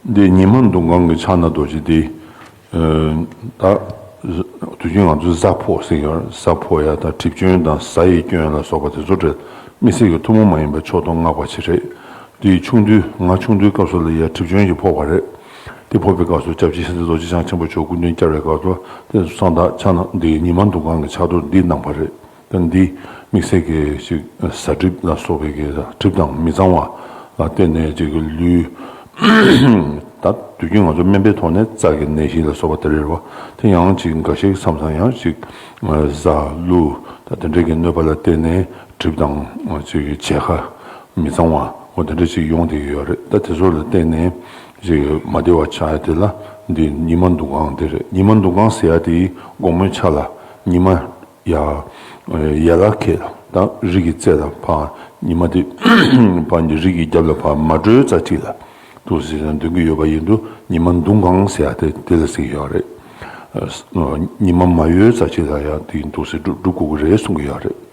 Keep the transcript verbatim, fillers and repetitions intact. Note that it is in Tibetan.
འདི་ཉི་མ་མདུང་ཁང་གི་ཕྱག་ན་རྡོ་རྗེ་འདི། ད་དུས་རྒྱུན་ང་ཚོས་གཟའ་ཕོག་ཟེར་གྱི་ཡོད་རེད། གཟའ་ཕོག་ཡ་དང་གྲིབ་སྐྱོན་དང་གཟའ་ཡི་སྐྱོན་ལ་སོགས་པ་དེ་ཚོ་རེད། དམིགས་བསལ་གྱི་ཐུན་མོང་མ་ཡིན་པའི་ཕྱོགས་གཏོགས་སྔགས་པ་ཅིག་རེད། དེའི་ཆུང་དུས་ང་ཆུང་དུས་སྐབས་སུ་ལ་ཡ་གྲིབ་སྐྱོན་ཞིག་ཕོག་པ་རེད། དེ་ཕོག་པའི་སྐབས་སུ་སྐྱབས་རྗེ་ཤཱནྟི་རྡོ་རྗེ་འཆང་ཆེན་པོ་མཆོག་སྐུ་མདུན་བསྐྱལ་བའི་སྐབས་སུ་དེ་ཚོ་ཚང་དག་ཕྱག་ན་འདི་ཉི་མ་མདུང་ཁང་གི་ཕྱག་རྡོར་འདི་གནང་བ་རེད། ད་འདི་དམིགས་བསལ་གྱི་ཞིག་གཟའ་གྲིབ་ལ་སོགས་པའི་གི་གྲིབ་དང་མི་གཙང་བ་ལ་བརྟེན་ནས་ཅིག་གི་ལུས། ད་དུས་རྒྱུན་ང་ཚོ་སྨན་པའི་ཐོག་ནས་རྩ་གི་ནད་གཞི་ལ་སོགས་པ་དེ་རེད་བ། དེ་ཡང་ཅིག་འགའ་ཤས་མཚམས་མཚམས་ཡང་ཅིག་གཟའ་ཀླུ་ད་དེ་འདྲའི་གི་གནོད་པ་ལ་བརྟེན་ནས་གྲིབ་དང་ཅིག་གི་བྱད་ཁ་མི་གཙང་བ་འོ་དེ་འདྲ་ཅིག་ཡོང་བསྡད་ཀྱི་ཡོད་རེད། ད་དེ་ཚོ་ལ་བརྟེན་ནས་ཅིག་མ་བདེ་བ་ཆགས་ཡ་དེ་ལ་འདི་ཉི་མ་མདུང་ཁང་དེ་རེད། ཉི་མ་མདུང་ཁང་ཟེར་ཡ་དེ་དགོང་མོའི་ཆ་ལ་ཉི་མ་ཡ། ཡར་ལ་ཁད་དང་རི་གི་རྩེ་ལ་ཕར་ཉི་མ་དེ་ཕར་འདི་རི་གི་རྒྱབ་ལ་ཕར་མ་འགྲོའི་རྩ་གཅིག་ལ་འདུག་ཟེར་ན་འདོན་གྱི་ཡོད་པ་ཡིན་དུས་ཉི་མ་མདུང་ཁང་ཟེར་ཡ་དེ་དེ་ལ་ཟེར་གྱི་ཡོད་རེད། ཉི་མ་མ་ཡོལ་རྩ་གཅིག་ལ་ཡ་དེ་འདུག་ཟེར་སྒྲུབ་སྒྲུབ་དགོས་ཀྱི་རེད་གསུང་གི་ཡོད་རེད།